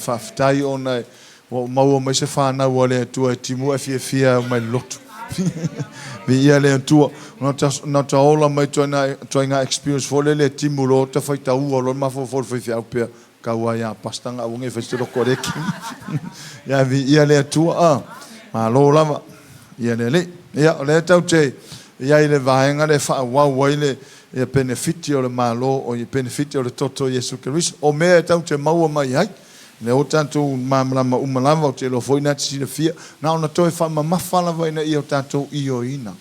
Faafetai ona ua ou maua mai se fanau a le Atua e timu ae fiafia e omai i le lotu. Viia le Atua. Na ota ola mai ituaiga experience foi lele e timu loa ota faitaua loa le mafaufau i le faifeau pea Tau ai a Pastor nga aua nei fai se loko a le King. Ia viia le Atua a. Malo lava. Ia le Alii. Ia o lea tau te iai le vaega lea e faaauau ai le ia penefiti o le Malo o ia penefiti o le toto o Iesu Keriso. O mea e tau te maua mai ai. Lea ua tatou malamalama uma lava, ou te iloa foi na te silafia, na ona toe faamamafa lava ina ia o tatou ioeina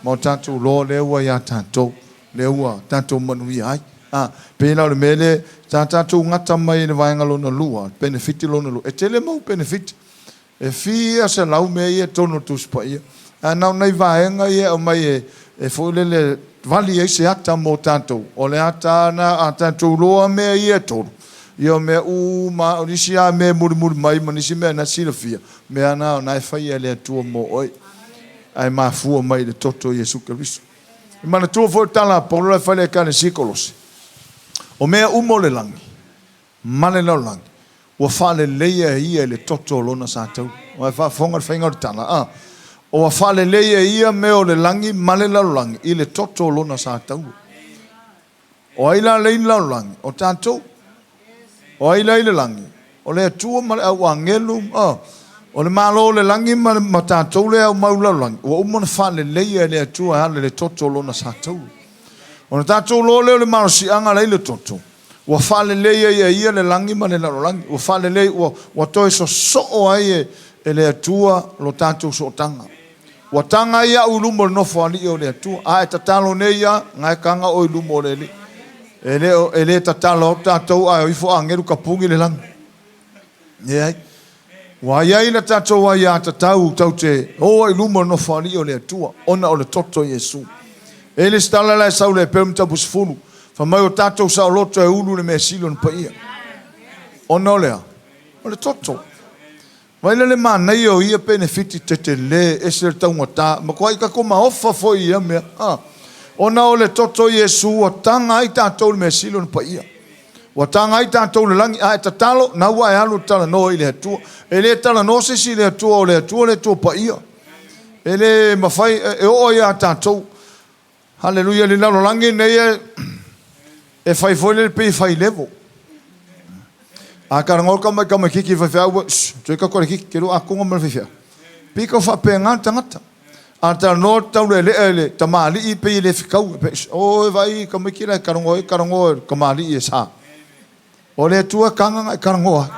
ma o tatou loa lea ua ia tatou. lea ua tatou manuia ai. A, pei la o le mea lea sa tatou gata mai i le vaega lona lua, le penefiti lona lua. E tele mau penefiti. E fia selau mea ia i totonu o le Tusi Paia. Ae na o nai vaega ia e aumai e, e foi lele vali ai se ata mo tatou. O le ata lava na a tatou iloa mea ia e tolu, ia o mea uma, o nisi lava mea e mulimuli mai ma nisi mea na silafia, mea na o na e faia e le Atua mo oe. Ae mafua mai i le toto o Iesu Keriso. E manatua foi le tala a Paulo la e fai i le Ekalesia i Kolose, O mea uma o le lagi ma le lalolagi, ua faaleleia e ia i le toto o lona sataua. Ua e faafofoga i le faiga o le tala, a? Ua faaleleia e ia mea o le lagi ma le lalolagi i le toto o lona sataua. O ai la lea i le lalolagi? O tatou. O ai la i le lagi? O le Atua ma le au agelu, a. O le Malo o le lagi ma, ma tatou lea aumau i le lalolagi, ua uma ona faaleleia e le Atua e ala i le toto o Lona sataua. Ona tatou iloa lea o le malosiaga la i le toto, ua faaleleia ai e Ia le lagi ma le lalolagi, ua faalelei, ua, ua toe sosoo ai e, e le Atua lo tatou sootaga. Ua taga ai au i luma o le Nofoalii o le Atua. A e tatalo nei a, na e taga oe i luma o le Alii. E le, e le tatalo atu tatou ae o ifo agelu tapuni le lagi. Leai. Ua i ai le tatou aiatatau tatou te o ai i luma o le Nofoalii o le Atua, ona o le toto o Iesu. E i ai le isi tala la e sau i le Hepeu mataupu 10, fai mai o tatou saoloto e ulu le measili ona paia. Ona o le a? O le toto. Vaai la le manaia o ia penefiti tetele, ese le taugata, matuai tatou maofa foi i ia mea, a. Ona o le toto o Iesu ua taga ai tatou i le measili ona paia. Ua taga ai tatou i le lagi, a e tatalo, na ua e alu e talanoa i le Atua. E le talanoa se isi i le Atua, o le Atua le Atua paia. E le mafai, e oo ia tatou. Haleluia, le lalolagi nei e, e fai foi lele pei e fai level. A talanoa le tama i tamaititi faifeau, ua, shh, toe tau le kiki, ke lua atoga ma le faifeau. Pei tau faapena le tagata. A talanoa le taulealea i le tamalii pei e le fetau. Pe, shh, o e vaai i tamaiti la e talanoa ai, talanoa i le tamalii e sa. O le Atua e taga na e talanoa ai.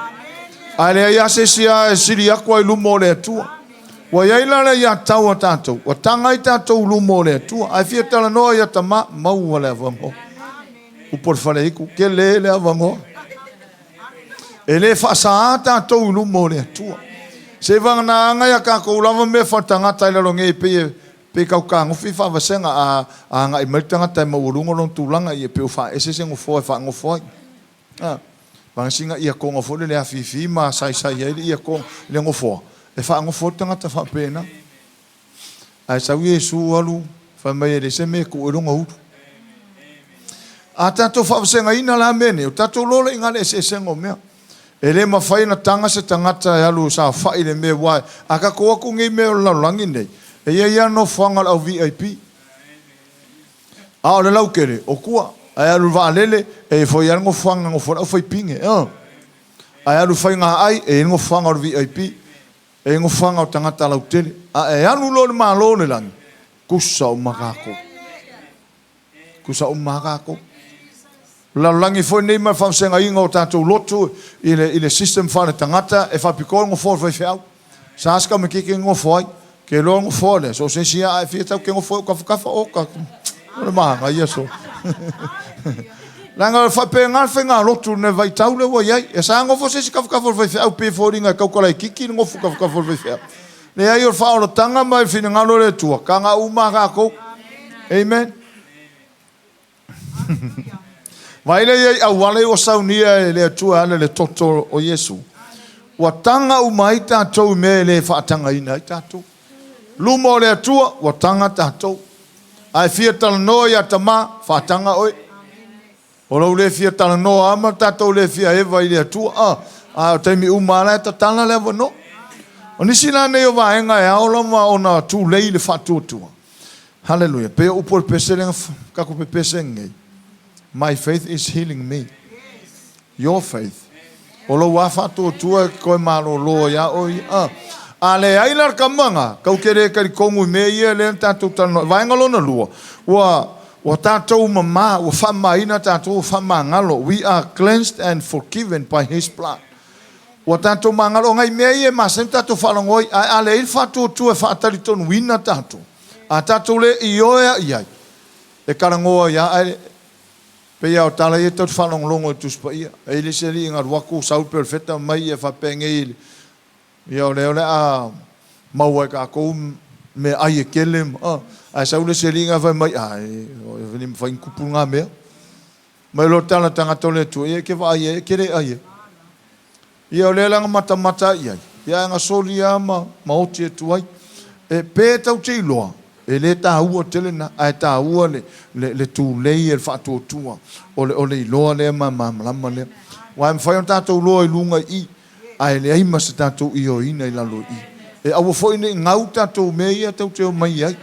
Ae leai lava se isi e sili atu ai luma o le Atua. Ua i ai la le aiatatau a tatou, ua taga ai tatou i luma o le Atua. Ae fia talanoa ia tama, maua le avanoa. Upu o le Faleitu, tele le avanoa. E le faasaā tatou i luma o le Atua. Seivagana aga ia tatou lava mea faaletagata i lalo nei pei e Pei tau tagofi faavasega a agai mai le tagata e maualuga lona tulaga ia pei ua faaese se nofoa e faanofo ai. A vaga sina iatoga foi lele afifi ma asaisai ai le iatoga i le nofoa e faanofo ai le tagata faapena. Ae sau Iesu alu fai mai e leai se mea e tuu ai lona ulu. A tatou faavasegaina la mea nei, o tatou loa lea i ina le eseesega o mea. E le mafai ona taga se tagata e alu e saofai i le mea aua a tatou o atu nei mea o le lalolagi nei, e i ai lava nofoaga o le au VIP. A o le lautele, o tua. Ae alu i le vaalele, e i ai foi lava le nofoaga e nofo ai le aufaipine. Ae alu i faigaai, e i ai le nofoaga o le VIP. E i ai nofoaga o tagata lautele. A e alu loa i le Malo o le lagi, tusa uma tatou. Tusa uma lava tatou. O le lalolagi foi lenei ma le faavasegaina o tatou lotu i le, i le system faaletagata e faapitoa le nofoa o le faifeau. Sa se tamaititi e nofo ai. Ke iloa le nofoa lea, so o se isi lava a e fia tau ke nofo ai o tafatafa, oka, o le manaia so. Leaga o le faapena le faigalotu i le vaitau lea ua i ai. E sa nofo se isi tafatafa o le faifeau pei e foliga e tautala itiiti le nofo tafatafa o le faifeau. Leai, o le faaolataga ma le finagalo o le Atua, taga uma a tatou. Amen. Vaai lea i ai auala ia ua saunia e le Atua e ala i le toto o Iesu. Ua taga uma ai tatou i mea e le faatagaina ai tatou. Luma o le Atua, ua taga tatou. A e fia talanoa ia Tama, faataga oe. O lou le fia talanoa lava ma le tatou le fia eva i le Atua. A, A o taimi uma lava la e tatala le avanoa. O nisi la nei o vaega e ao lava ona tulei le faatuatua. Haleluia. Pei o upu o le pese lea na tatou pepese ai nei. My faith is healing me. Your faith. O lou lava faatuatua e toe malolo ai lava oe ia. A, a leai la le tama lena, tatou te le talitonu i mea ia lea na tatou talanoa ai. Vaega lona lua, ua, ua tatou mama, ua faamamaina tatou, ua faamagalo. We are cleansed and forgiven by His blood. Ua tatou magalo, o nai mea ia e masani ona tatou faalogo ai, ae a leai le faatuatua e faatalitonuina tatou, a tatou le ioe i ai, e talanoa ai lava, ae pei lava o tala ia tatou te faalogologo i le Tusi Paia. E i ai le isi alii na alu atu sau le perofeta ma mai ia faapenei i le, ia o lea o le a maua e tatou meaai e tele ma, ae sau le isi alii na fai mai, ae e le mafai ona tupu lena mea. Mai loa tala tagata o le Atua, ia e te vaai ai, e te le ai ai. Ia o lea la na matamata i ai, ia ae na soli lava ma, ma oti atu ai. E, pe tau te iloa, e le taua tele na, ae taua le, le, le tulei e le faatuatua o le, o le iloa lea ma malamalama lea. Aua e mafai ona tatou iloa i luga i i, ae leai ma se tatou ioeina i lalo i i. E aua foi ne i gau tatou mea ia tau te omai ai,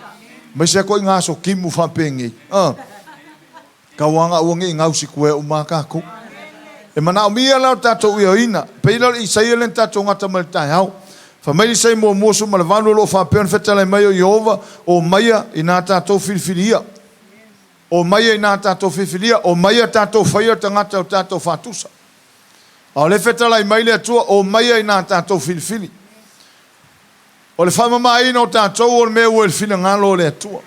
aemaise lava ituaiga aso timu faapenei. A. Tauaga aua ne i gausi kuea uma a tatou. E manaomia la o tatou ioeina. Pei la o le Isaia lea na tatou gata mai i le taeao. Fai mai le Isaia muamua 18 o lo o faapea ona fetalai mai o Ieova, Omaia ina tatou filifilia. Omaia ina tatou filifilia. Omaia tatou faia tagata o tatou faatusa. A o lea e fetalai mai le Atua, Omaia ina tatou filifili. O le faamamaina o tatou o le mea ua i le finagalo o le Atua.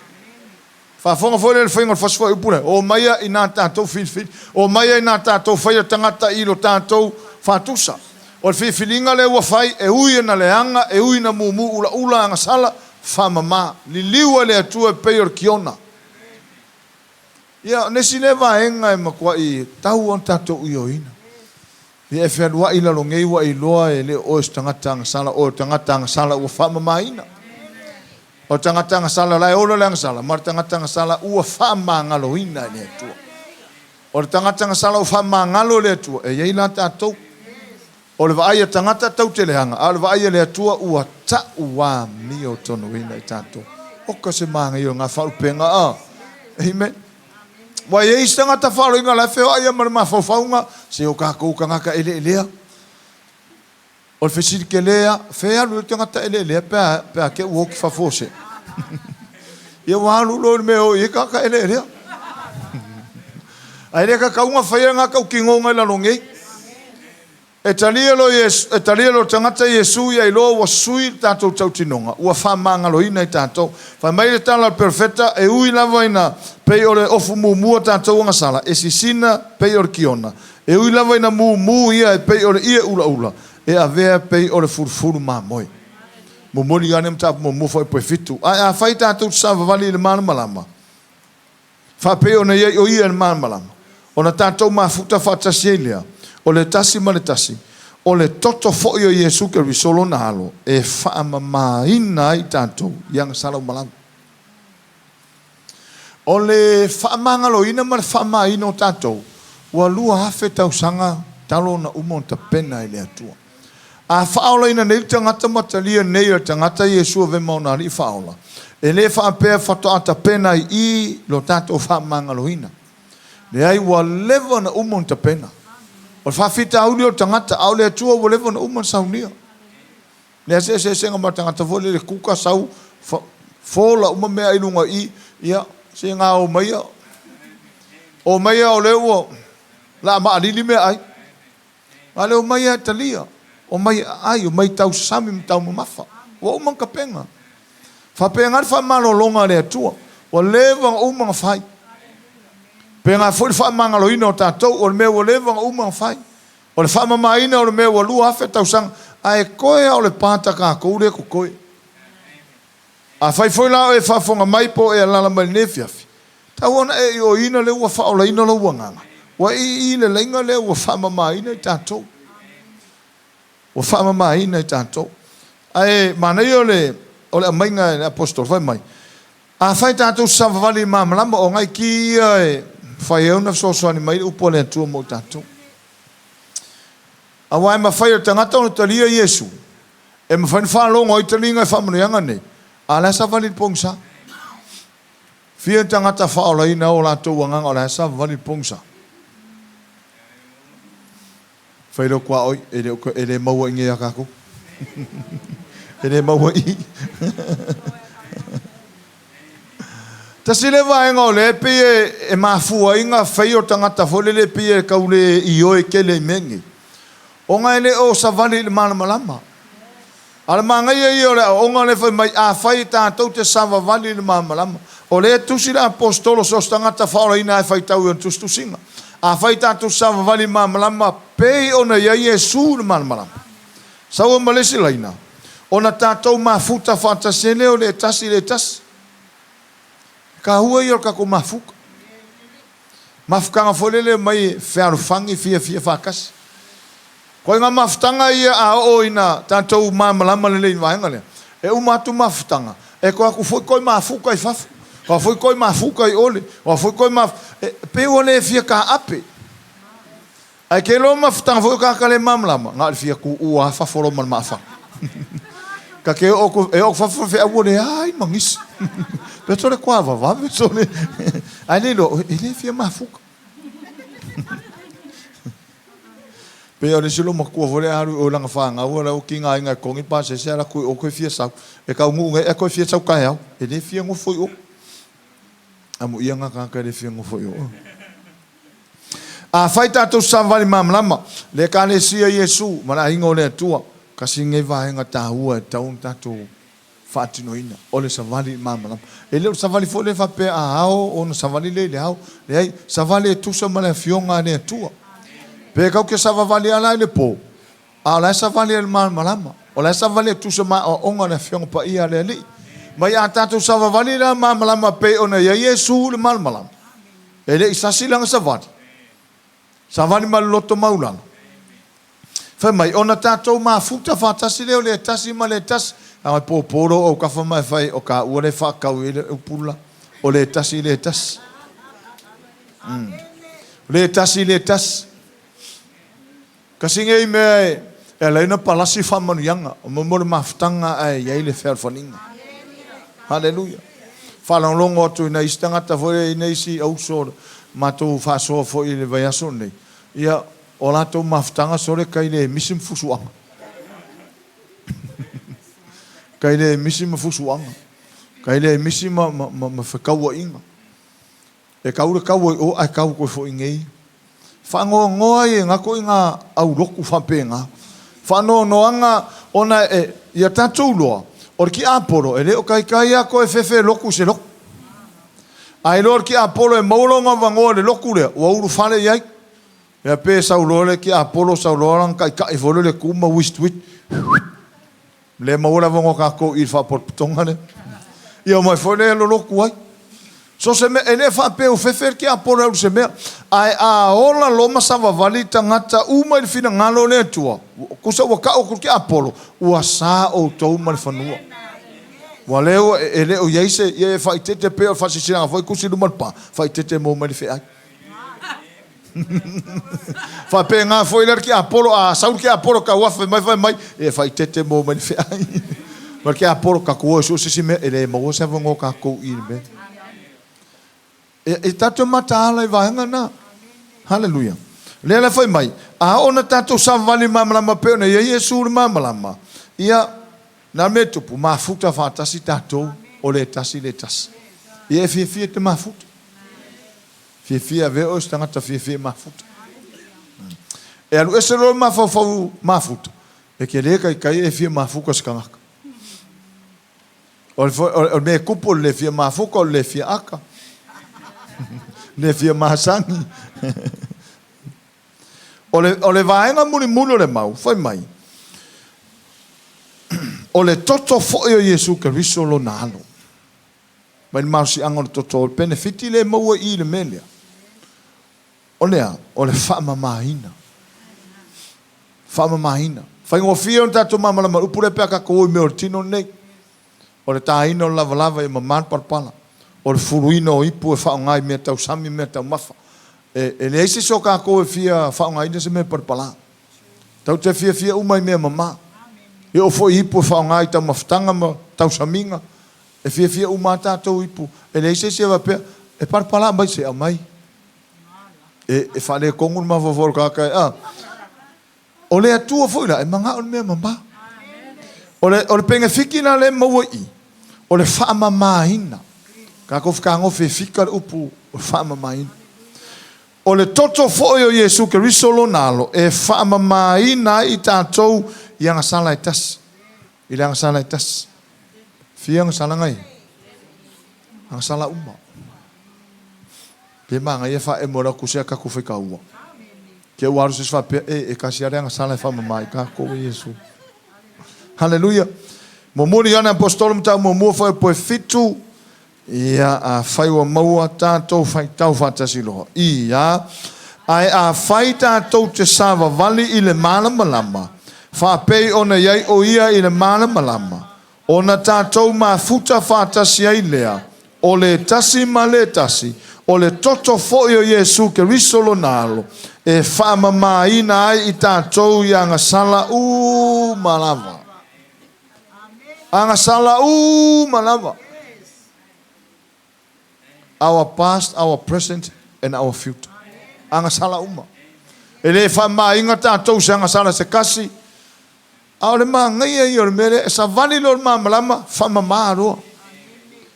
Faafofoga foi lea i le faiga o le fasi fuaiupu lea, Omaia ina tatou filifili, omaia ina tatou faia tagata i lo tatou faatusa. O le filifiliga lea ua fai, e ui ina leaga, e ui ina mumu ulaula agasala, faamama, liliu e le Atua e pei o le kiona. Ia, o nisi lea vaega e matuai tau ona tatou ioeina. Ia e fealuai i lalo nei ua e iloa e le o oe o se tagata agasala, o oe o le tagata agasala ua faamamaina. O le tagata agasala la e ola le agasala, ma le tagata agasala ua faamagaloina e le Atua. O le tagata agasala ua faamagalo e le Atua, e i ai la tatou. O le vaai a tagata tau te leaga, a o le vaai a le Atua ua tauamiotonuina i tatou. Oka se manaia o lena faalupega, a! Amen. Ua i ai isi tagata faaaloina la e feoai lava ma le mafaufauga, se o tatou tagata eleelea. O le fesili tele lava, fea e alu ai le tagata eleelea pe a, pe a te ua oti fafo o se? Ia ua alu loa i le mea e o i ai tagata eleelea. Ae le tatau ona faia lena tautinoga i lalo nei. E talia loa Iesu, e talia loa le tagata Iesu ia iloa ua sui le tatou tautinoga, ua faamagaloina i tatou. Fai mai le tala a le perofeta, e ui lava ina pei o le ofu mumua tatou agasala, e sisina pei o le kiona. E ui lava ina mumu ia e pei o le ie ulaula, e avea pei o le fulufulu mamoe. Momoli ane mataupu muamua fuaiupu e 7. Ae afai tatou te savavali i le malamalama, faapei ona i ai o Ia i le malamalama, ona tatou mafuta faatasi ai lea, o le tasi ma le tasi, o le toto foi o Iesu Keriso lona Alo, e faamamaina ai tatou i agasala uma lava. O le faamagaloina ma le faamamaina o tatou, ua 2000 tausaga talu ona uma ona tapena e le Atua. A faaolaina nei le tagata ma talia nei e le tagata Iesu ave ma ona Alii faaola, e le faapea faatoa tapena ai i lo tatou faamagaloina. Leai, ua leva ona uma ona tapena. O le faafitauli o le tagata, a o le Atua ua leva ona uma ona saunia. Leai se eseesega ma le tagata foi lele kuka sau fola uma mea i luga i i, ia se ga omaia, omaia o lea ua la maalili meaai. A le omai e talia, omai e aai, omai tausasami ma taumamafa. Ua uma ona tapena. Faapena le faamalologa a le Atua, ua leva ona uma ona fai. Pena foi le faamagaloina o tatou, o le mea ua leva ona uma ona fai. O le faamamaina o le mea ua 2000 tausaga, ae toe lava o le pata tatou lea e totoe. Afai foi la o e faafofoga mai po o e alaala mai i lenei afiafi, tau ona e ioeina lea ua faaolaina lou agaga, ua ii le laina lea ua faamamaina i tatou. Ua faamamaina i tatou. Ae manaia o le, o le aumaiga e le Aposetolo, fai mai, Afai tatou te savavali i le malamalama, o nai ki ia e mafai ai ona fesoasoani mai le upu a le Atua mo i tatou. Aua e mafai e le tagata ona talia Iesu, e mafai ona faalogo ai taliga i faamanuiaga nei, a o la e savali i le pogisa. Fia tagata faaolaina o latou agaga o la e savali i le pogisa. Fai leo kuaoi, e le, e le maua i ia kākou. E le maua i. Tasi le vaega o lea e pei e mafua ai ona fai o tagata foi lele e pei e tau le ioe tele i mea nei, ona e le o savali i le malamalama. A o le manaia ia o le aoaoga lea fai mai, afai tatou te savavali i le malamalama. O lea e tusi le Aposetolo so o se tagata faaolaina lava e faitau i ona tusitusiga. Afai tatou te savavali i le malamalama pei ona i ai Iesu i le malamalama. Sau ai ma le isi laina, ona tatou mafuta faatasi ai lea o le tasi i le tasi. E taua ia o le tatou mafuta. Mafutaga foi lele mai e fealofani fiafia faatasi. Ituaiga mafutaga ia a oo ina tatou malamalama lelei i le vaega lea, e uma atu mafutaga, e toe atu foi toe mafuta i fafo, toe foi toe mafuta i ole, toe foi toe mafuta, e pei ua le fia taape. Ae te iloa mafutaga foi o tagata le malamalama, na o le fia tuua lava fafo loa ma le maafaga. Ta te oo atu, e oo atu fafo feau ua leai ma nisi. Pe sole toa vavave sole. Ae le iloa, e le fia mafuta. Pei o le isi loomatua foi lea alu i o i lana fanau o la ua tigaina e totogi pasese alu atu i o toe fia sau. E taunuu nei ae toe fia sau taeao. E le fia nofo i o. Amuia na tagata e le fia nofo i o. Afai tatou savali malamalama, le Ekalesia Iesu ma le Aiga o le Atua, tasi lenei vaega taua e tatau ona tatou faatinoina, o le savali malamalama. E le o le savali foi lea faapea a ao ona savali lea i le ao. Leai, savali e tusa ma le Afioga a le Atua. Pe tatou te savavali lava la i le po, a o la e savali i le malamalama. O la e savali e tusa ma aoaoga a le Afioga Paia a le Alii. Mai a tatou savavali la malamalama pei ona i ai Iesu i le malamalama, e le i sasi lana savali. Savali ma le loto maualalo. Fai mai, ona tatou mafuta faatasi lea o le tasi ma le tasi. A e pōpō lou autafa ma e fai, o taua lea e faatau i ai le upu la, o le tasi le tasi. Le tasi le tasi. Kasi nei mea e ala ai ona palasi faamanuiaga, o mea mo le mafutaga ae i ai le fealofaniga. Haleluia. Faalogologo atu i nai isi tagata foi i nai isi auso matou faasoa foi i le vaiaso lenei, ia, o latou mafutaga sole tai le misi ma fusuaga. Tai le misi ma fusuaga. Tai le misi ma fetauaiga. E tau le taua i o ae tau toe foi i nei. Faanoanoa ai e na ituaiga aulotu faapena. Faanoanoaga ona e, ia tatou iloa, o le tiapolo e le o taitai lava toe fefe lotu i se lotu. A iloa le tiapolo e maua lona avanoa i le lotu lea, ua ulufale i ai. Ia pe sau loa le tiapolo sau loa lana taitai foi lea tu ma whist whit. Le maua le avanoa tatou i le faapotopotoga lea. Ia omai foi lea e lolotu ai. So se mea, e le faapea ua fefe le tiapolo e alu i se mea, ae a ola loa ma savavali tagata uma i le finagalo o le Atua, tusa ua tau atu le tiapolo, ua sa outou ma le fanua. Ua le ua, e le o i ai se, ia e faaeteete pei o le faasilasilaga foi tusi i luma o le pa, faaeteete mo mai le feai. Faapena foi la le tiapolo, a sau le tiapolo tauafe mai fai mai, e faaeteete mo mai le feai. Ma le tiapolo, tatou o e sue se isi mea, e le maua se avanoa tatou i le mea. E tatou te mataala i vaega na. Haleluia. Lea la fai mai, a oo ina tatou savavali i le malamalama pei ona i ai Iesu i le malamalama, ia, na mea e tupu, mafuta faatasi tatou, o le tasi le tasi. Ia e fiafia e te mafuta. Fiafia avea oe o se tagata fiafia i mafuta. E alu ese loa le mafaufau mafuta, e te le taitai e fia mafuta se tagata. O le mea e tupu o le le fia mafuta, o le le fia aka, le fia masani. O le vaega mulimuli o le mau, fai mai, o le toto foi o Iesu Keriso lona alo. Mai le malosiaga o le toto, o le penefiti lea e maua i i le mea lea, o le a? O le faamamaina. Faamamaina. Faigofie ona tatou malamalama i le upu lea pe a tatou o i mea o le tino lenei. O le taina o le lavalava ia mama le palapala. O le fuluina o ipu e faaaoga i mea tausami ma mea taumafa. E leai se isi o tatou e fia faaaogaina se mea e palapala. Tatou te fiafia uma i mea mama. E oo foi i ipu e faaaoga i taumafataga ma tausamiga, e fiafia uma lava tatou ipu. E leai se isi e faapea, E palapala mai se aumai. E, e faaletonu le mafaufau o le tagata, a. O le Atua foi la, e manao i le mea mama. O le, o le penefiti la lea e maua i i, o le faamamaina. Tatou fetagofi e fika le upu o le faamamaina. O le toto foi o Iesu Keriso Lona Alo e faamamaina ai i tatou i agasala e tasi. I le agasala e tasi. Fia agasala ia? Agasala uma. Pe manaia faaemo e lau sea tatou faitaua. Te ua alu se isi faapea, e, e tasi lava le agasala e faamama ai tatou e Iesu. Haleluia. Muamua Ioane Aposetolo mataupu muamua fuaiupu 7. Ia, afai ua maua tatou faitau faatasi loa. Ia, ae afai tatou te savavali i le malamalama, faapei ona i ai o Ia i le malamalama, ona tatou mafuta faatasi ai lea, o le tasi ma le tasi, o le toto foi o Iesu Keriso Lona Alo, e faamamaina ai i tatou i agasala uma lava. Agasala uma lava. Our past, our present and our future. Agasala uma. E le faamamaina tatou i se agasala se tasi, a o le manaia ia o le mea lea, e savali loa le malamalama, faamama loa.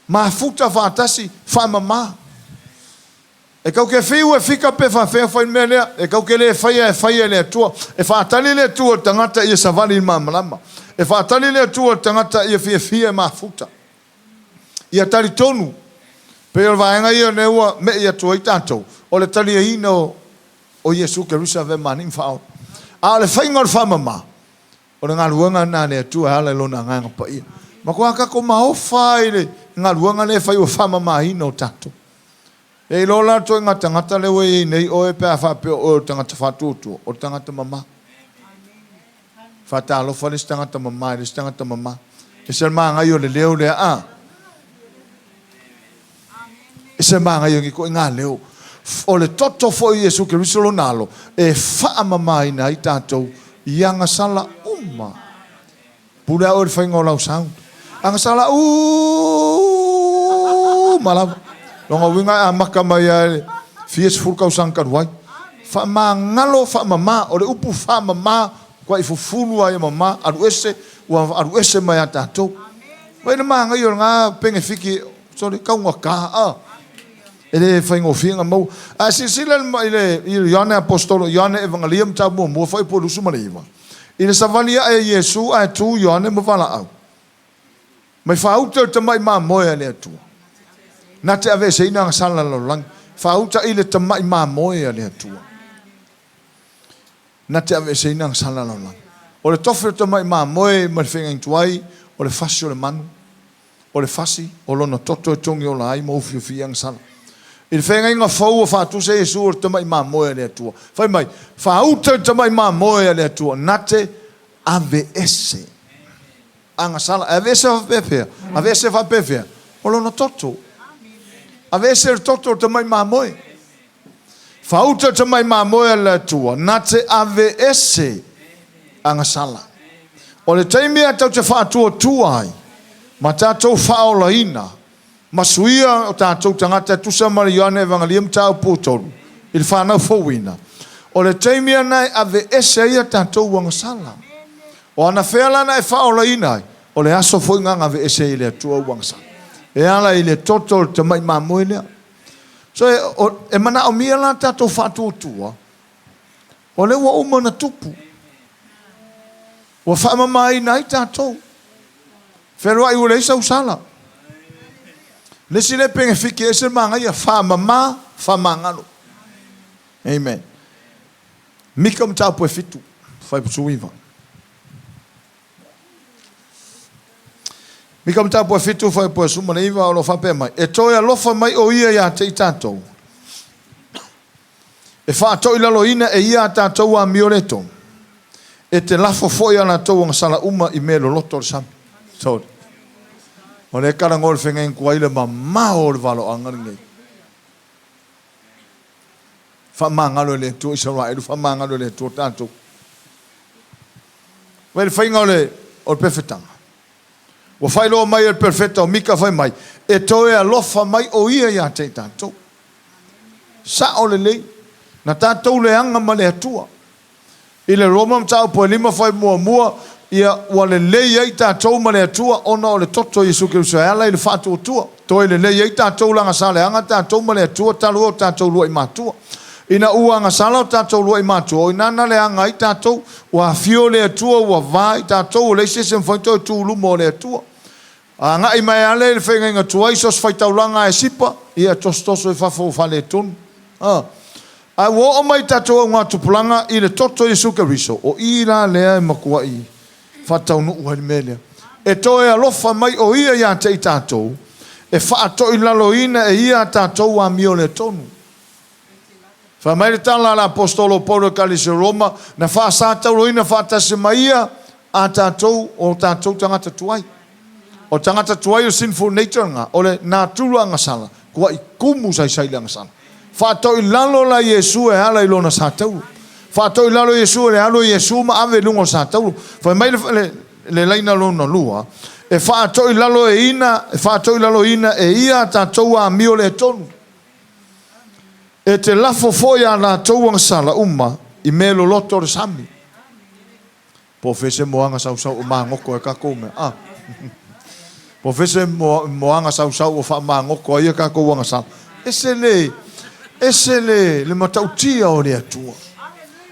Mafuta faatasi, faamama. E tatou te fiu e fika pe faafefea fai le mea lea, e tatou te le faia e faia e le Atua. E faatali le Atua i le tagata ia savali i le malamalama. E faatali le Atua i le tagata ia fiafia e mafuta. Ia talitonu, pei o le vaega ia lea ua me'i atu ai tatou, o le taliaina o Iesu Keriso e avea ma Alii ma Faaola. A o le faiga o le faamama, o le galuega lena a le Atua e ala i Lona Agaga Paia. Matua tatou maofa lava i le galuega lea e fai ua faamamaina o tatou. E iloa la le ituaiga tagata lea ua i ai nei oe pe a faapea o oe o le tagata faatuatua, o le tagata mama. Faatalofa le isi tagata mama i le isi tagata mama. Ese le manaia o le leo lea, a? Ese le manaia o ni ituaiga leo. O le toto foi o Iesu Keriso Lona Alo e faamamaina ai tatou i agasala uma. Pule a oe i le faiga o lau sound. Agasala uma lava. Lona uiga e amata mai lava i le fia sefulu tausaga talu ai. Faamagalo, faamama. O le upu faamama, matuai fufulu lava ia mama, alu ese, ua alu ese mai a tatou. Vaai le manaia o lena penefiti, sole, taugata a. E le faigofie ona maua. Ae silasila i le Ioane Aposetolo, Ioane Evangelia mataupu muamua fuaiupu 29. I le savali ae a Iesu ae tu Ioane ma valaau mai faauta i le tamai mamoe a le Atua. Na te aveeseina agasala a le lalolagi. Faauta i le tamai mamoe a le Atua. Na te aveeseina agasala a le lalolagi. O le tofi o le tamai mamoe ma le feagaiga tuai, o le fasi o le manu. O le fasi, o lona toto e togi ola ai ma ufiufi ai agasala. I le feagaiga fou ua faatusa Iesu o le tamai mamoe a le Atua. Fai mai, Faauta i le tamai mamoe a le Atua, na te aveese agasala. E aveese faapefea? Aveese faapefea? O lona toto. Aveese le toto o le tamai mamoe. Faauta i le tamai mamoe a le Atua, na te aveese agasala. O le taimi a tatou te faatuatua ai ma tatou faaolaina ma suia o tatou tagata e tusa ma le Ioane Evangelia mataupu 3 i le fanau fouina, o le taimi lena e aveese ai a tatou agasala. O anafea la na e faaolaina ai? O le aso foi lena na aveese ai e le Atua ou agasala. E ala i le toto o le tamai mamoe lea. So e manaomia la tatou faatuatua, o lea ua uma ona tupu. Ua faamamaina ai tatou. Fealuai ua leai sau sala. Le isi lea penefiti e ese le manaia, faamama, faamagalo. Amen. Mika mataupu e 7, 5-9. Mika mataupu e 7, 19, o lo o faapea mai, E toe alofa mai o ia ia te i tatou, e faatoilaloina e ia a tatou amio le tonu, e te lafo foi a latou agasala uma i mea loloto o le sami. Sorry. O lea e talanoa i le feagaiga tuai le mamao o le valoaga lenei. Faamagalo e le Atua Isaraelu, faamagalo e le Atua tatou. Vaai le faiga o le o le pefetaga. Ua faailoa mai e le perofeta o Mika fai mai, E toe alofa mai o Ia ia te i tatou. Sao lelei, na tatou leaga ma le Atua. I le Roma mataupu e lima fai muamua, ia, ua lelei ai tatou ma le Atua ona o le toto o Iesu Keriso e ala i le faatuatua. Toe lelei ai tatou leaga sa leaga tatou ma le Atua talu ai o tatou lua'i matua. Ina ua agasala o tatou lua'i matua, o i ina na leaga ai tatou, ua afio le Atua ua va i tatou, ua leai se isi e mafai ona toe tu i luma o le Atua. Agai mai lava lea i le feagaiga tuai, so o se faitaulaga lava e sipa, ia e tosotoso i fafo ua faaletonu. A. Ae ua oo mai i tatou augatupulaga i le toto o Iesu Keriso, o i la lea e matuai faataunuu ai le mea lea. E toe alofa mai o Ia ia te i tatou, e faatoilaloina e Ia a tatou amioletonu. Fai mai le tala a le Aposetolo o Paulo i Ekalesia o Roma, Na faasatauroina faatasi ma Ia a tatou, o tatou tagata tuai. O tagata tuai o le sinful nature lena, o le natura agasala, tuai tumu saisai i le agasala. Faatoilalo la Iesu e ala i Lona satauro. Faatoilalo Iesu e le alu o Iesu ma ave i luga o le satauro. Fai mai le, le, le laina lona lua, e faatoilalo e ina, e faatoilaloina e Ia a tatou amio le tonu. E te lafo foi a latou agasala uma i mea loloto o le sami. Po o fea se moaga sausau o magoto ai tatou mea, a? Po o fea se moaga sausau o faamagoto ai a tatou agasala. Ese le, ese le, le matautia o le Atua.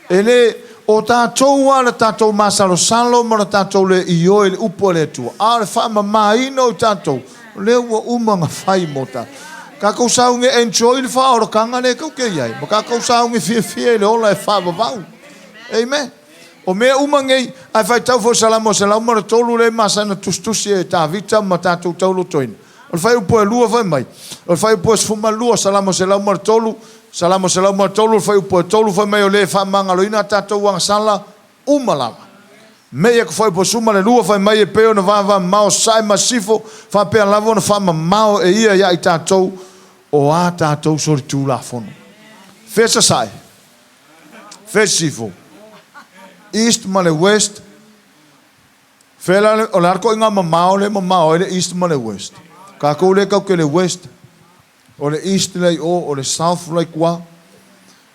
E le, o tatou lava le tatou masalosalo ma le tatou le ioe i le upu a le Atua, a o le faamamaina o i tatou, o lea ua uma ona fai mo tatou. Tatou sauni e enjoy le faaolataga lea tou te i ai, ma tatou sauni fiafia i le ola e faavavau. Amen. O mea uma nei, ae faitau foi i le Salamo 103 lea e masani ona tusitusi e Tavita ma tatou taulotoina. O le fuaiupu e lua fai mai, o le fuaiupu e 12, Salamo 103, Salamo 103, o le fuaiupu e 3 fai mai, o le faamagaloina a tatou agasala uma lava. Mei aku fuaiupu e 12 fai mai, e pei ona vavamamao sae ma sisifo, faapea lava ona faamamao e ia ia i tatou o a tatou solitulafono. Fea sasae? Fea sisifo? East ma le West. Fea la le, o le a le toaiga mamao lea e mamao ai le East ma le West? Tatou lea tatou te le West. O le East la i o, o le South la i tua.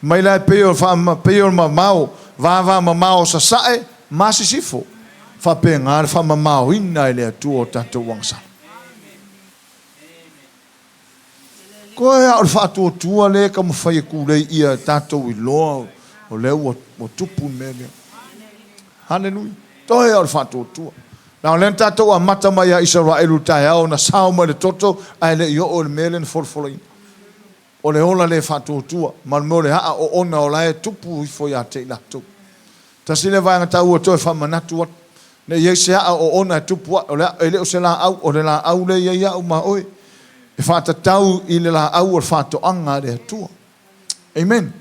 Mai la e pei o le pei o le mamao, vavamamao o Sasae ma Sisifo. Faapena le faamamaoina e le Atua o tatou agasala. Toe a o le faatuatua lea e taumafai e tulei ia tatou iloa o lea ua tupu le mea lea. Haleluia. Toe a o le faatuatua. Na o lea na tatou amata mai ia Isaraelu i le taeao na sao mai le toto ae le i oo i le mea lea na folafolaina. O le ola le faatuatua ma le mea o le aa oona o la e tupu ifo ia te i latou. Tasi lea vaega taua toe faamanatu atu. Ne i i ai se aa oona e tupu ae, o le aa, e le o se laau, o le laau lea e i ai au ma oe. E faatatau i le laau o le faatoaga a le Atua. Amen.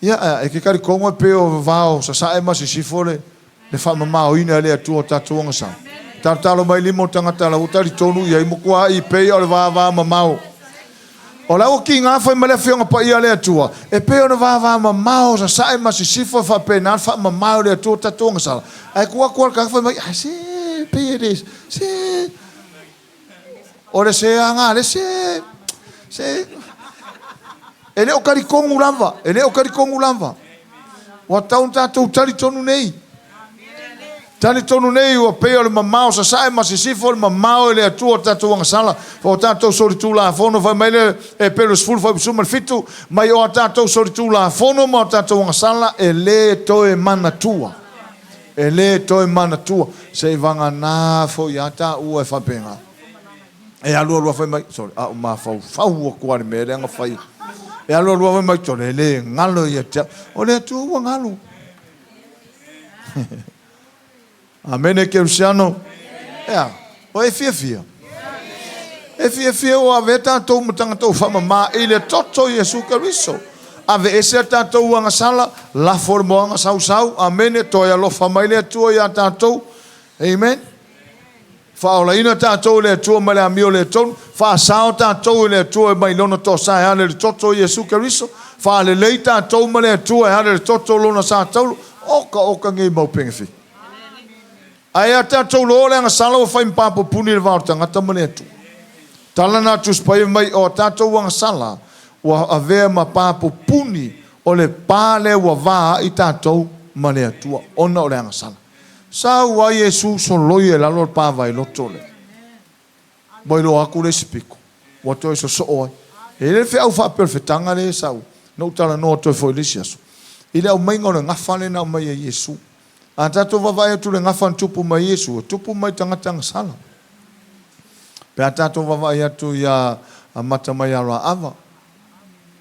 Ia, e te talitonu e pei o vavao sasae ma sisifo le, le faamamaoina e le Atua o tatou agasala. Talotalo mai lima o tagata la ua talitonu i ai, matuai pei o le vavamamao. O la ua kiga fai mai le Afioga Paia a le Atua, e pei ona vavamamao sasae ma sisifo e faapena le faamamao e le Atua o tatou agasala. Ae tuu atu lava le tagata fai mai, ah, se, pei e le, se, O le se aga le se, se, e le o talitonu lava, e le o talitonu lava. Ua tatau ona tatou talitonu nei. Talitonu nei ua pei o le mamao sasae ma sisifo le mamao e le Atua o tatou agasala, o tatou solitulafono, fai mai le Epelu 10 fuaiupu 17, mai o a tatou solitulafono ma o tatou agasala e le toe manatua. E le toe manatua, seivagana foi ia taua e faapena. E alu alu lava fai mai, sole, a ou mafaufau atu lava i le mea lea na fai. E alu alu lava fai mai, sole, e le galo ia te au. O le Atua ua galo. Amene Kerisiano. Ea, o e fiafia. E fiafia ua avea tatou ma tagata ua faamama i le toto o Iesu Keriso. Aveese a tatou agasala, lafo le moaga sausau, amene, toe alofa mai le Atua iā tatou. Amen. Faaolaina tatou e le Atua mai le amio le tonu, faasao tatou e le Atua mai lona toasa e ala i le toto o Iesu Keriso, faalelei tatou ma le Atua e ala i le toto o lona sa taulu. Oka oka nei mau penefiti. Ae a tatou loa o le agasala ua fai ma papupuni i le va o le tagata ma le Atua. Tala na Tusi Paia mai o a tatou agasala ua avea ma papupuni o le pa lea ua va ai tatou ma le Atua ona o le agasala. Sau ai Iesu soloia i lalo le pa vaeloto lea. Ua iloa atu le isi pito, ua toe sosoo ai. E i ai le feau faapea o le fetaga lea e sau, na ou talanoa atu ai foi i le isi aso, i le aumaiga o le gafa lea na aumai e Iesu. A tatou vaavaai atu i le gafa na tupu mai e Iesu, e tupu mai i tagata agasala. Pe a tatou vaavaai atu ia amata mai ia Raava,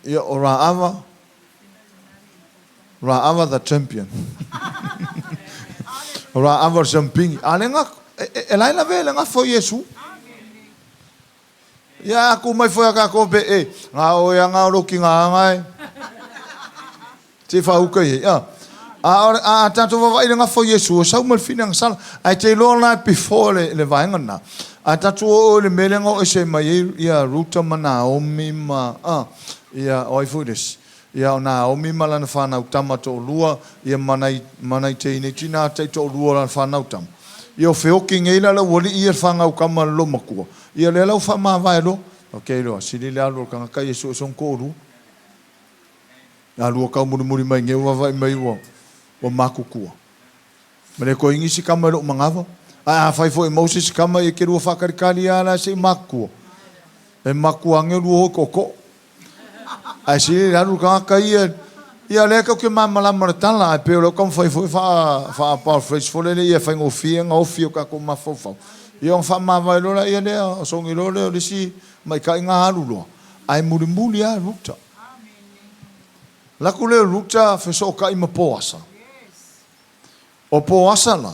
ia o Raava, Raava the champion. O Raava o le siamupini. A le na, e, e, la e lavea i le gafa o Iesu. Ia a tu mai foi a tatou pe e, na o e ana o lou tina ana e. Se i faauka i ai. A, a, a tatou vaavaai i le gafa o Iesu, e sau ma le fili agasala. Ae te iloa la before le, le vaega lena. A tatou oo i le mea lea na oo ese mai ai ia Ruta ma Naomi ma, a, ia, o ai foi le isi? Ia o Naomi ma lana fanau tama toalua, ia ma nai, ma nai teine tina taitoalua o lana fanau tama. Ia o feoki nei la le aualii ia le fanau tama a le loomatua. Ia lea la ua faamavae loa. Ok loa, sili le alu o le tagata ia sue sona toalua. Alua taumulimuli mai nei ua vaavaai mai ua, ua matutua. Ma le toe igi se tama i lou manava. Ae afai foi e maua se isi tama, ia e te lua faatalitali lava la se i matutua. E matua ane lua o tootoo. Ae sili le alu le tagata ia, ia lea tatou te malamalama i le tala, ae pei o lea ua taumafai foi e faa, faa paraphrase foi lele ia faigofie ona ofi i o tatou mafaufau. Ia ona faamavae loa laia lea, sogi loa lea o le isi maita'i na alu loa, ae mulimuli lava Ruta. Alu atu lea o Ruta fesootai ma Poasa. O Poasa la,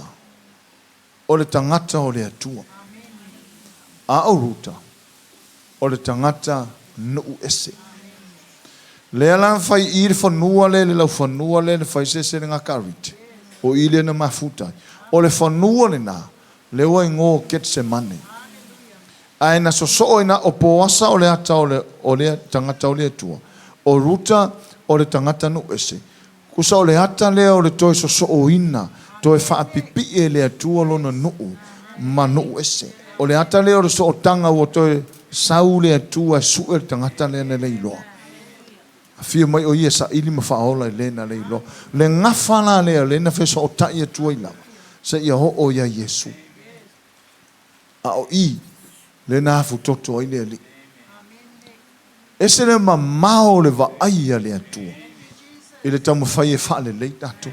o le tagata o le Atua. A o Ruta, o le tagata nuu ese. Lea la na fai i le fanua lea, le laufanua lea na fai se ese le gata a Rite, o i lea na mafuta ai. O le fanua lena, lea ua igoa o Ketsemane. Ae na sosoo ai na o Poasa o le ata o le, o le tagata o le Atua, o Ruta o le tagata nuu ese. Tusa o le ata lea o le toe sosooina, toe faapipii e le Atua lona nuu ma nuu ese. O le ata lea o le sootaga ua toe sau le Atua e sue le tagata lea na le iloa. Afio mai o ia e saili ma faaola i le na le iloa. Le gafa la lea lea na fesootai atu ai lava seia oo ia Iesu. A o i lea na afutoto ai le Alii. Ese le mamao o le vaai a le Atua i le taumafai e faalelei tatou.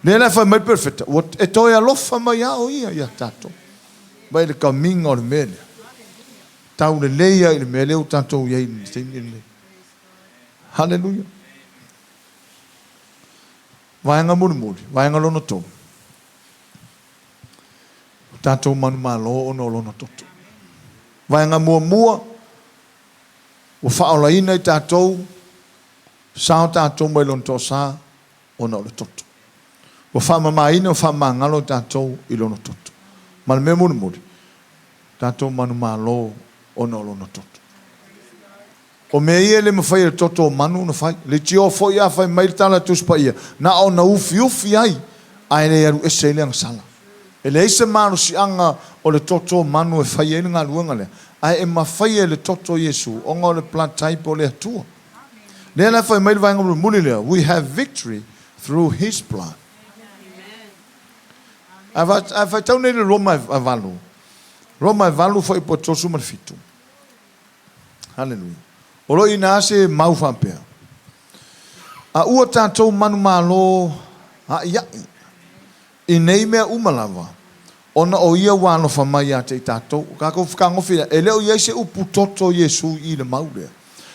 Lea la e fai mai le Perofeta, ua e toe alofa mai lava o Ia ia tatou mai le kamiga o le mea lea. Taulelei lava i le mea lea ua tatou i ai i le taimi lenei. Haleluia. Vaega mulimuli, vaega lona tolu. O tatou manumalo ona o lona toto. Vaega muamua, ua faaolaina i tatou, sao tatou mai lona toasa ona o le toto. Ua faamamaina, ua faamagalo i tatou i lona toto. Ma le mea mulimuli, tatou manumalo ona o lona toto. O mea ia e le mafai e le toto o manu ona fai. Leitioa foi a fai mai le tala a Tusi Paia, na ona ufiufi ai, ae le alu ese ai le agasala. E leai se malosiaga o le toto o manu e fai ai le galuega lea, ae e mafai e le toto o Iesu, ona o le blood type o le Atua. Lea la e fai mai le vaega mulimuli lea, we have victory through his blood. A faitau nei le Roma e 8, Roma e 8 fuaiupu e 37. Haleluia. O lo o i ina se mau faapea, A ua tatou manumalo aʻiaʻi i nei mea uma lava, ona o Ia ua alofa mai ia te i tatou. O tatou fetagofi lea, e le o i ai se upu toto o Iesu i le mau lea.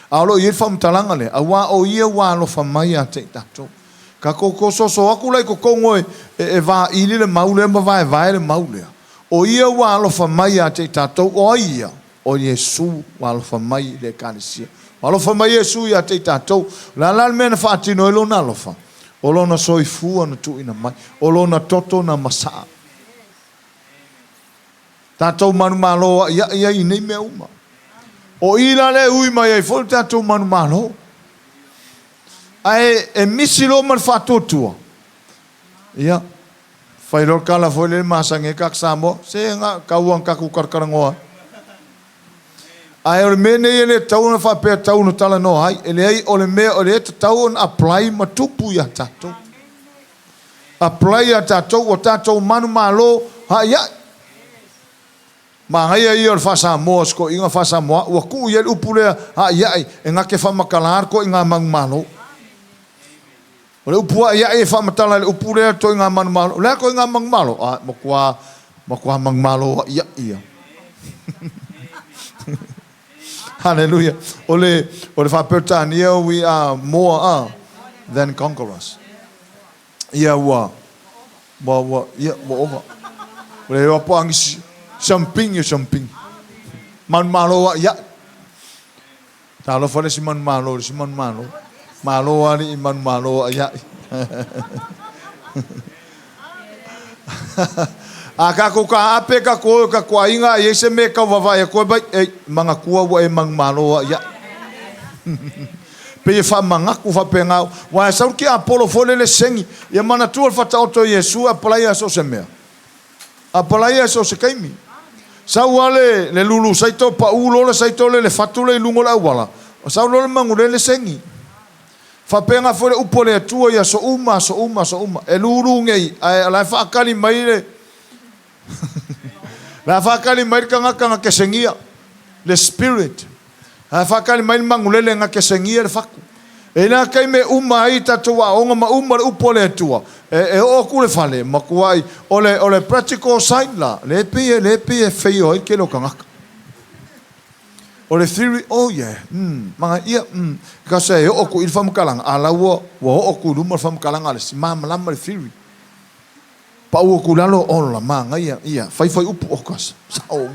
A o lo o i ai le faamatalaga lea, auā o Ia ua alofa mai ia te i tatou. Tatou tososo atu la i totonu e, e vaili le mau lea ma vaevae le mau lea. O Ia ua alofa mai ia te i tatou, o ai Ia? O Iesu ua alofa mai i le Ekalesia. Ua alofa mai Iesu ia te i tatou. O le a la le mea na faatino ai Lona alofa? O Lona soifua na tuuina mai. O Lona toto na masaa. Tatou manumalo aʻiaʻi ai i nei mea uma. O i la lea e ui mai ai foi le tatou manumalo. Ae e misi loa ma le faatuatua. Ia, fai loa le tala foi lele masani ai tagata Samoa, se na tau lava ina tatou talatalanoa ai. Ae o le mea nei e le tatau ona faapea e tatau ona talanoa ai, e leai o le mea o lea e tatau ona apply ma tupu ia tatou. Apply ia tatou, ua tatou manumalo haʻihaʻi. Manaia ia o le faa-Samoa o si toeaina faa-Samoa ua tuu i ai le upu lea haʻihaʻi e na te faamatala le toeaina manumalo. O le upu aʻiaʻi e faamatala i le upu lea toiga manumalo. O le a toiga manumalo? A, matua, matua manumalo aʻiaʻi ia. Hallelujah. O le, o le faa-Peretania, we are more a than conquerors. Ia ua, ua, ua, ia, ua ova. O le iloa po o a nisi, siampini o siampini. Manumalo aʻiaʻi. Talofa le isi manumalo i le isi manumalo. Malo alii manumalo aʻiaʻi. A tatou taape tatou o i tatou aiga a i ai se mea e tau vavae atu ai mai, ei, manatua ua e manumalo aʻiaʻi. Pei e faamanatu faapena, aua e sau le tiapolo foi lele seni, ia manatua le Faataoto o Iesu e apalaia so o se mea. Apalaia so o se taimi. Sau lava le, le lulu saito, pau loa le saito lea i le fatu lea i luga o le auala, sau loa le manulele segi. Faapena foi le upu a le Atua i aso uma, aso uma, aso uma. E lulu nei, ae o la e faatali mai le la e faatali mai le tagata na te segia, le spirit. Ae faatali mai le manulele na te segia le fatu. E i ai la taimi e uma ai tatou aoga ma uma le upu a le Atua, e, e oo atu le fale, matuai, o le, o le practical side la, lea e pei e, lea e pei e feio ai le tele o tagata. O le theory, oh yeah, mm, maga, ia, mm, because e oo atu i le faamatalaga, a la ua, ua oo atu i luma le faamatalaga a le isi, malamalama le theory. Pau atu i lalo, ola, manaia, ia, fai fai upu, oh gosh, sao.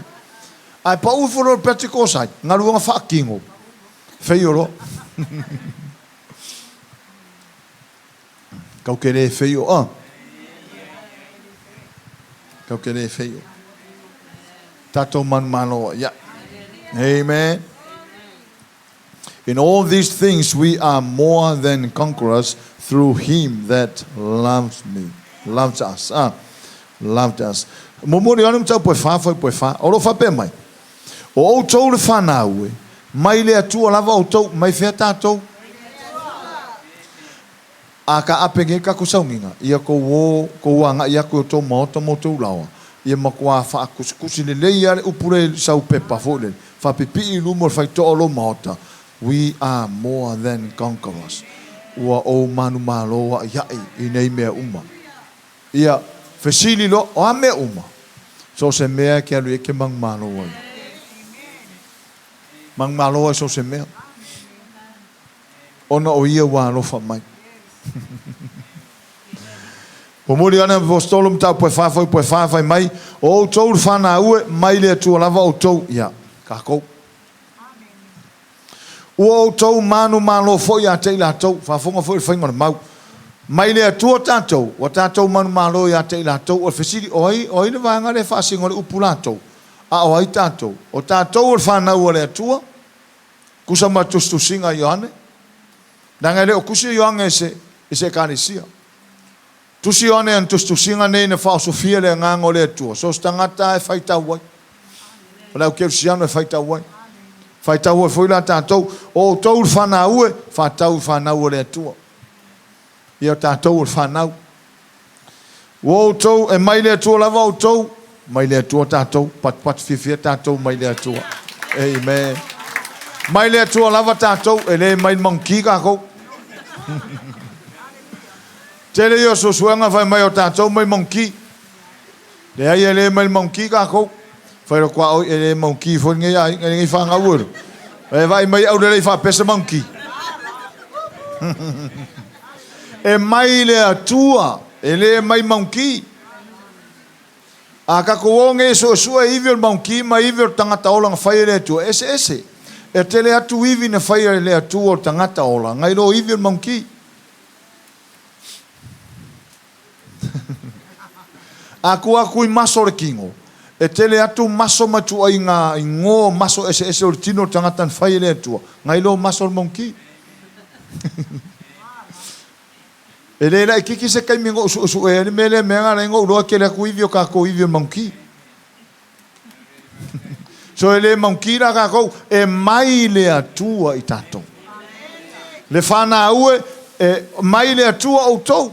Ae pau ifo loa i le practical side, galuega faatino, feio loa. Kau ke le feio, ah. Kau ke le feio. Tatou manumalo, ia. Amen. In all these things we are more than conquerors through him that loves me, loves us, ah, loved us. Muamua Ioane mataupu e fa, fuaiupu e fa. O lo o faapea mai, O outou le fanau e, mai le Atua lava outou, mai fea tatou? A ka ape nei kakou sauniga, ia kou o, kou agaʻi aku i outou maota ma outou laoa, ia matua faakusikusi lelei lava le upu lea i sau pepa foi lele, faapipii i luma o le faitoa o lou maota, We are more than conquerors. Ua ou manumalo aʻiaʻi i nei mea uma. Ia fesili loa, o a mea uma? So o se mea e ke alu i ai ke manumalo ai. Manumalo ai so o se mea. Ona o ia ua alofa mai. Momoli ana Aposetolo mataupu e fa fuaiupu e fa fai mai, O outou le fanau e, mai le Atua lava outou, ia, kakou. Ua outou manumalo foi ia te i latou, faafofoga foi i le faiga o le mau. Mai le Atua tatou, ua tatou manumalo ia te i latou. O le fesili, o ai, o ai le vaega lea e faasino le upu latou, a o ai tatou? O tatou o le fanau a le Atua, Tusa ma le tusitusiga a Ioane, leaga e le o tusi o Ioane i se, i se Ekalesia. Tusi Ioane i ana tusitusiga nei na faaosofia le Agaga o le Atua, so o se tagata lava e faitau ai. O le au kerisiano e faitau ai. Faitau ai foi la tatou, o outou le fanau e, faatau i fanau a le Atua. Ia o tatou o le fanau. Ua outou, e mai le Atua lava outou, mai le Atua tatou, patupatu fiafia tatou mai le Atua. Amen. Mai le Atua lava tatou, e le mai le manuki tatou. Tele ia o suesuega fai mai o tatou mai manuki. Leai e le mai le manuki tatou. Fai loa oi e le manuki foi lenei aiga lenei fanau e. E vaai mai aulelei faapea se manuki. E mai le Atua, e le mai maunki. A tatou o nei e suesue ivi o le maunki ma ivi o le tagata ola na fai e le Atua, e eseese. E tele atu ivi na fai e le Atua o le tagata ola, nai lo ivi o le maunki. A tua atu i maso o le kino, e tele atu maso ma ituaiga igoa o maso eseese o le tino o le tagata na fai e le Atua, nai lo maso o le maunki. E le laititi se taimi na ou suesuea ai le mea lea, mea na ala ai ona ou iloa e tele atu ivi o tatou ivi o le manuti. So e le manuti la tatou, e mai le Atua i tatou. Le fanau e, e mai le Atua outou.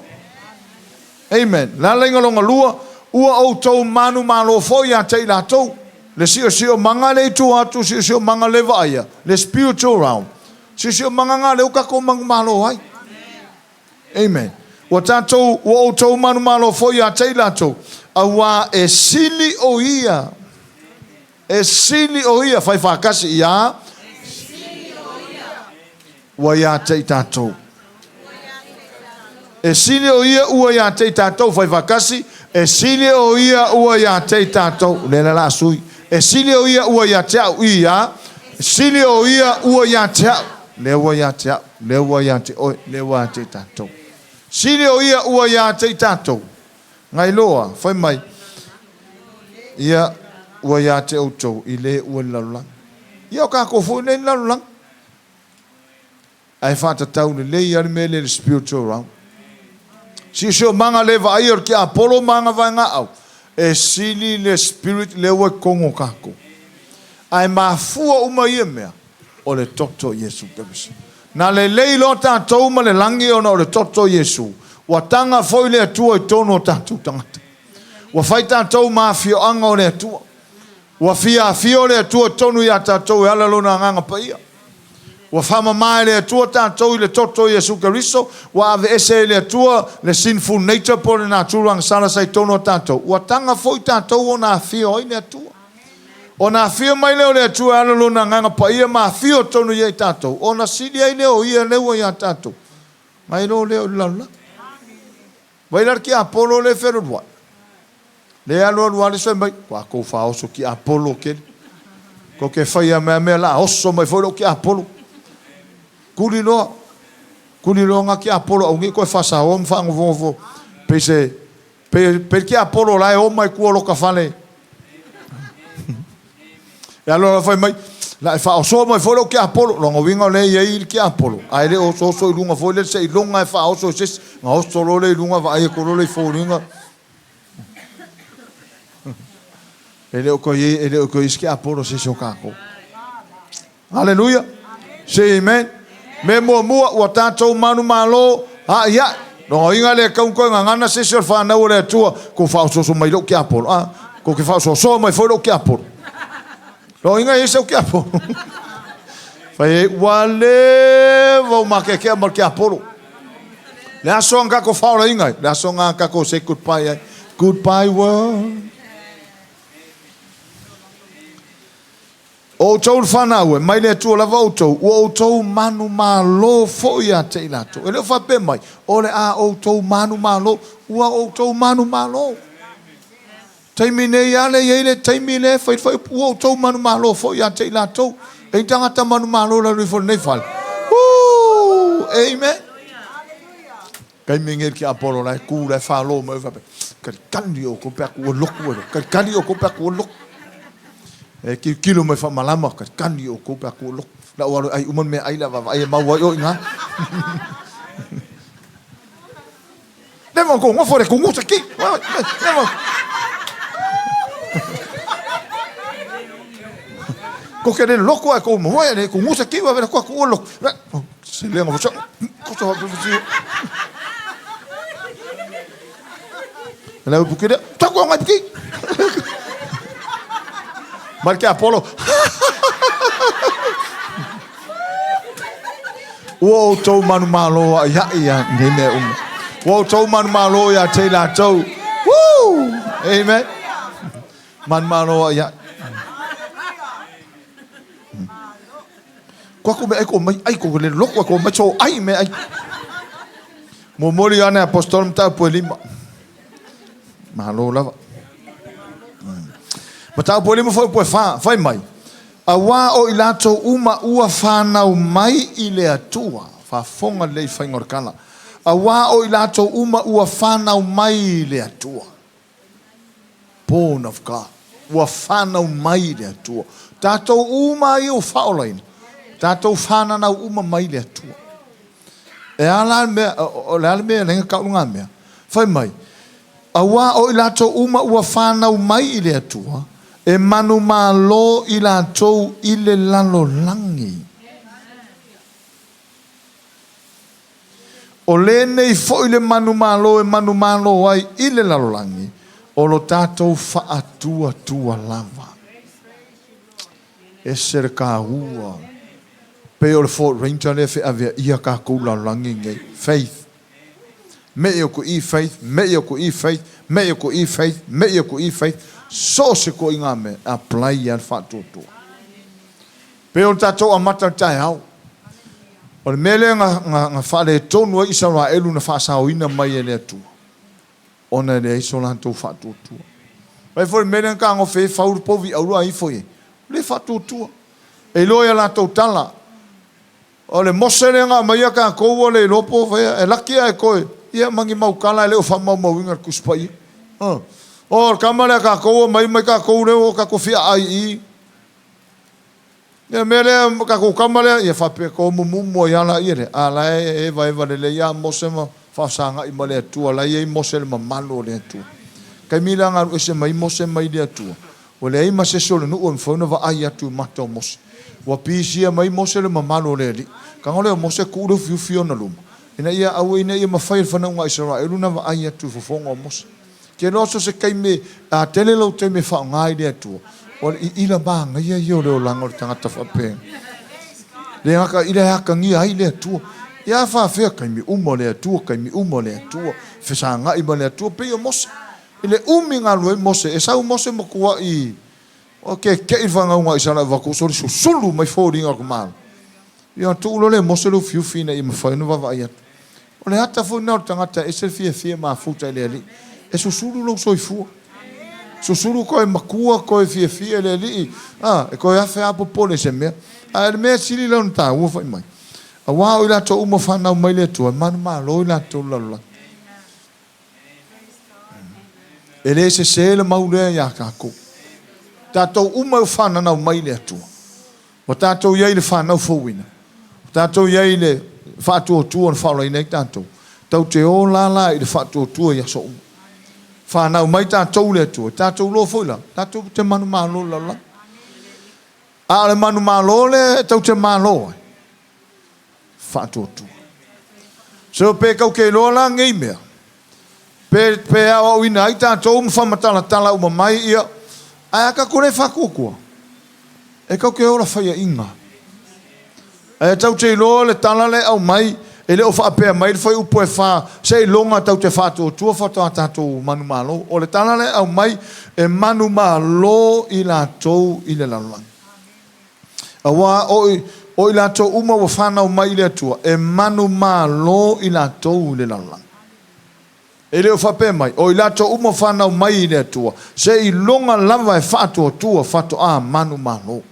Amen. Le ala lona lua, ua outou manumalo foi ia te i latou. Le siosiomaga lea i tua atu, siosiomaga le vaaia, le spiritual realm. Siosiomaga na lea ua tatou manumalo ai. Amen. Ua tatou, ua outou manumalo foi ia te i latou, auā e sili o ia, e sili o ia, fai faatasi, ia, ua ia te i tatou. E sili o ia ua ia te i tatou, fai faatasi, e sili o ia ua ia te i tatou. Lea la la sui. E sili o ia ua ia te au, ia, sili o ia ua ia te au. Lea ua ia te au, lea ua ia te oe, lea ua ia te i tatou. Sili o ia ua ia te i tatou. Nailoa, fai mai, ia ua ia te outou i le ua i le lalolagi. Ia o tatou foi lea i le lalolagi. Ae faatatau lelei lava le mea lea i le spiritual realm. Siosiomaga le vaaia o le tiapolo ma ana vaegaau, e sili le spirit lea ua i totonu o tatou. Ae mafua uma ia mea, o le toto o Iesu Keriso. Na lelei loa tatou ma le lagi ona o le toto o Iesu, ua taga foi le Atua i totonu o tatou tagata. Ua fai tatou ma afioaga o le Atua. Ua fia afio le Atua tonu iā tatou e ala Lona Agaga Paia. Ua faamama e le Atua tatou i le toto o Iesu Keriso, ua aveese e le Atua le sinful nature po o le natura agasala sa i totonu o tatou. Ua taga foi tatou ona afio ai le Atua. Ona afio mai lea o le Atua e ala Lona Agaga Paia ma afio tonu ia i tatou, ona sili ai lea o Ia lea ua iā tatou, nai lo lea o le lalolagi. Vai la le tiapolo lea e fealualuai. Lea e alualu lava le isi fai mai, Ua kou faaoso tiapolo kele. Ko ke faia mea mea la oso mai foi lou tiapolo. Kuli loa, kuli loa nga tiapolo aua nei toe faasaoa ma faanofonofo pei se pei pei le tiapolo la e o mai tua o lota fale. E alu alu fai mai, la e faaosoa mai foi lou tiapolo. Lona uiga o lea e i ai le tiapolo, ae le osooso i luga foi lele seiloga e faaoso e se isi. Ona oso loa lea i luga vaai atu loa lea i foliga. E le o toe i ai, e le o toe i ai se tiapolo a se isi o tatou. Haleluia! Say amen. Mea muamua, ua tatou manumalo a'ia'i. Lona uiga lea e tatau ona toe gagana se isi o le fanau a le Atua, kou faaosooso mai lou tiapolo, a, kou te faaosoosoa mai foi lou tiapolo. Lona uiga e i ai sau tiapolo. Fai ai, ua leva ou makeakea ma le tiapolo. Le aso na tatou faaolaina ai, le aso na tatou say goodbye ai. Goodbye world. O outou le fanau e, mai le Atua lava outou, ua outou manumalo foi ia te i latou. E le o faapea mai, o le a outou manumalo, ua outou manumalo. Taimi nei lava lea e i ai le taimi lea e fai le faaiupu, ua outou manumalo foi ia te i latou. E i ai tagata manumalo i lalo ifo o lenei fale. Woo! Amen. Taimi nei le tiapolo la e tu la e falo mai faapea, Kalikali outou pe a ku ua loku ai loa. Kalikali outou pe a ku ua loku. E tilotilo mai faamalama, Kalikali outou pe a ku ua loku. La ua alu e ai uma le meaai le a vaavaai e mau ai oe i ina. Leva kou nofo le kugusa ki. Leva. Ko ke le loko ai kou moe le kugusa ki wa vela ko ku loko. Se le ngo sa. Ko sa wa si. Le buki le. Ta ko ngai buki. Marke Apollo. Ua outou manumalo aʻiaʻi ia nei mea uma. Ua outou manumalo iā te i latou. Woo! Amen. Manumalo aʻiaʻi. Ko aku me ai ko mai ai ko le loko ko mai so ai me ai. Momoli ana apostol mataupu e lima. Malo lava. Mataupu e lima foi po e wha, whai mai. Auā o i latou uma ua fanau mai i le Atua, faafofoga lelei i faiga o le kala, auā o i latou uma ua fanau mai i le Atua, born of God, ua fanau mai i le Atua. Tatou uma ia ua faaolaina, tatou fananau uma mai i le Atua. E a la le mea, o le a le mea e ala ai ona tau lena mea? Fai mai, Auā o i latou uma ua fanau mai i le Atua, e manumalo i latou i le lalolagi. O lenei foi le manumalo e manumalo ai i le lalolagi, o lo tatou faatuatua lava. Ese le taua. Pei o le Ford Ranger lea e feaveaia tatou i le lalolagi lenei. Faith. Me'i o ku i faith, me'i o ku i faith, me'i o ku i faith, me'i o ku i faith, so o se ituaiga mea, e apply lava le faatuatua. Pei ona tatou amata i le taeao, o le mea lea na faaletonu ai Isaraelu na faasaoina mai e le Atua, ona e leai so latou faatuatua. Vaai foi i le mea lea na tagofe ai fau le povi aua ifo i ai, le faatuatua. E iloa i a latou tala, O le Mose lea na aumaia tatou ua le iloa po o fea, e laki ae toe, ia ma ni mau tala e le o faamaumauina i le Tusi Paia. Oh, o le tama lea a tatou ua aumai mai tatou lea ua tatou fiaai i i. Ia mea lea, tatou tama lea, ia faapea tomumu ai lava laia lea, a la e evaeva lelei lava Mose ma faafesagai ma le Atua, la e i ai Mose i le mamalu o le Atua. Taimi la na alu ese mai ai Mose mai le Atua, Ua leai ma se isi o le nuu e mafai ona vaai atu i mata o Mose. Ua pisia mai Mose le mamalu o le Alii. Tago lea o Mose tuu le ufiufi i ona luma, ina ia aua ina ia mafai e le fanauga a Isaraelu ona vaai atu i fofoga o Mose. Ke loa so se taimi, a tele lou taimi e faaaoga ai le Atua, o le iila manaia ia o le olaga o le tagata faapena. Le gata i le atagia ai le Atua. Ia faafea taimi uma o le Atua, taimi uma o le Atua, fesagai ma le Atua, pei o Mose. I le umi galue ai Mose, e sau Mose ma tuaʻi o kekeʻi le fanauga a Isaraelu avatu soli susulu mai foliga o le tamaloa. Ia tuu loa lea e Mose le ufiufi ina ia mafai ona vaavaai atu. O le ata foi lena o le tagata e ese le fiafia e mafuta i le Alii. E susulu lou soifua. Susulu koe matua koe fiafia i le Alii, a, e toe afe lava popole i se mea. Ae o le mea sili la ona taua fai mai, auā o i latou uma fanau mai le Atua, e manumalo i latou i le lalolagi. E le sese le mau lea iā tatou. Tatou uma e fananau mai le Atua. Ua tatou i ai i le fanau fouina. Ua tatou i ai i le faatuatua na faaolaina ai tatou. Tatou te ola la i le faatuatua i aso uma. Fanau mai tatou i le Atua, tatou iloa foi la, tatou te manumalo i le lalolagi. A o le manumalo lea e tou te malo ai, faatuatua. So pe tou te iloa la nei mea, pe, pe aoaoina ai tatou ma faamatalatala uma mai, ia, ae a tatou le faatuatua, e tou te ola faiaina. Ae tou te iloa le tala lea e aumai, e le o faapea mai le fuaiupu e fa, seiloga tou te faatuatua faatoa tatou manumalo. O le tala lea e aumai, e manumalo i latou i le lalolagi. Auā o, o i latou uma ua fanau mai i le Atua, e manumalo i latou i le lalolagi. E le o faapea mai, o i latou uma ua fanau mai i le Atua, seiloga lava e faatuatua faatoa manumalo.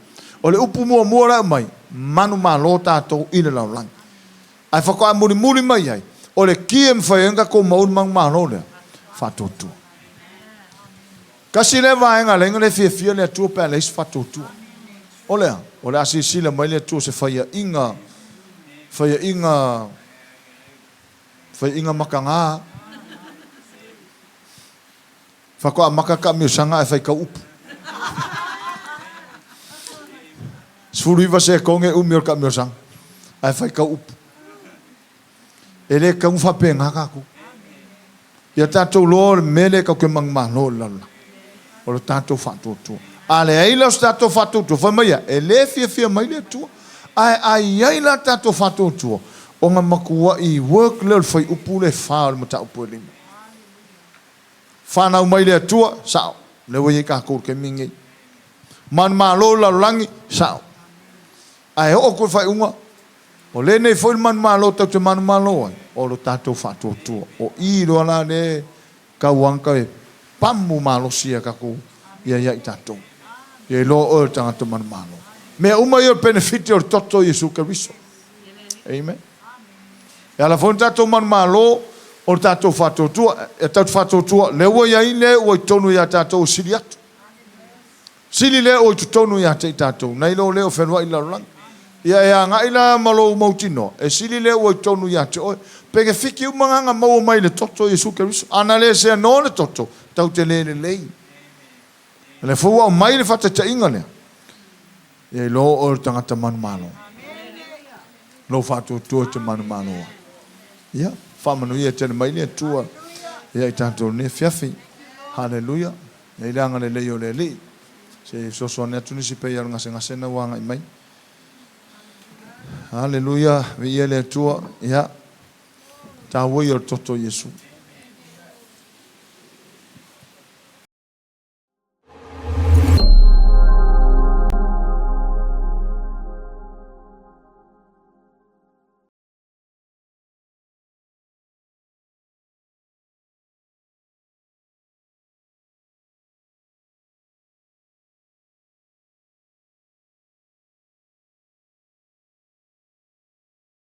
O le upu muamua la e aumai, manumalo tatou i le lalolagi. Ae faatoa mulimuli mai ai, o le ki e mafai ai ona tatou maua le manumalo lea, faatuatua. Tasi lea vaega lea na le fiafia le Atua pe a leai se faatuatua. O le a? O le a silasila mai le Atua se faiaʻiga, faiaʻiga, faiaʻiga mataga. Faatoa amata taamiosaga ae faitau upu. 19 sekone umi o le taamiosaga ae faitau upu. E le tatau ona faapena tatou. Ia tatou iloa o le mea lea tatou te manumalo i le lalolagi, o le tatou faatuatua. A leai la o se tatou faatuatua, fai mai ia, e le fiafia mai le Atua. Ae a i ai la tatou faatuatua, ona matuai work lea o le fuaiupu lea e fa o le mataupu e lima. Fanau mai le Atua, sao, lea ua i ai tatou i le taimi lenei. Manumalo i le lalolagi, sao. Ae oo atu i le faaiuga, O lenei foi le manumalo tatou te manumalo ai, o lo tatou faatuatua. O i loa la lea e tau aga e pamu malosi ia tatou ia ia i tatou. Ia iloa oe o le tagata manumalo. Mea uma ia o le penefiti o le toto o Iesu Keriso. Amen. E ala foi ona tatou manumalo o le tatou faatuatua. E tatou te faatuatua, lea ua i ai le ua i totonu ia tatou e sili atu. Sili lea ua i totonu ia te i tatou, nai lo lea o feluai i le lalolagi. Ia e agai la ma lou mautinoa, e sili lea ua i totonu ia te oe. Penefiti uma na na maua mai i le toto o Iesu Keriso. A na le seanoa le toto, tatou te le lelei. O lea foi ua aumai le faataitaiga lea, ia iloa oe o le tagata manumalo. Lou faatuatua e te manumalo ai. Ia, faamanuia tele mai le Atua ia i tatou i lenei afiafi. Haleluia. E i ai le agalelei o le Alii. Se i fesoasoani atu nisi pei o le gasegase na ua agai mai. Haleluia, viia le Atua. Ia, taua ia o le toto o Iesu.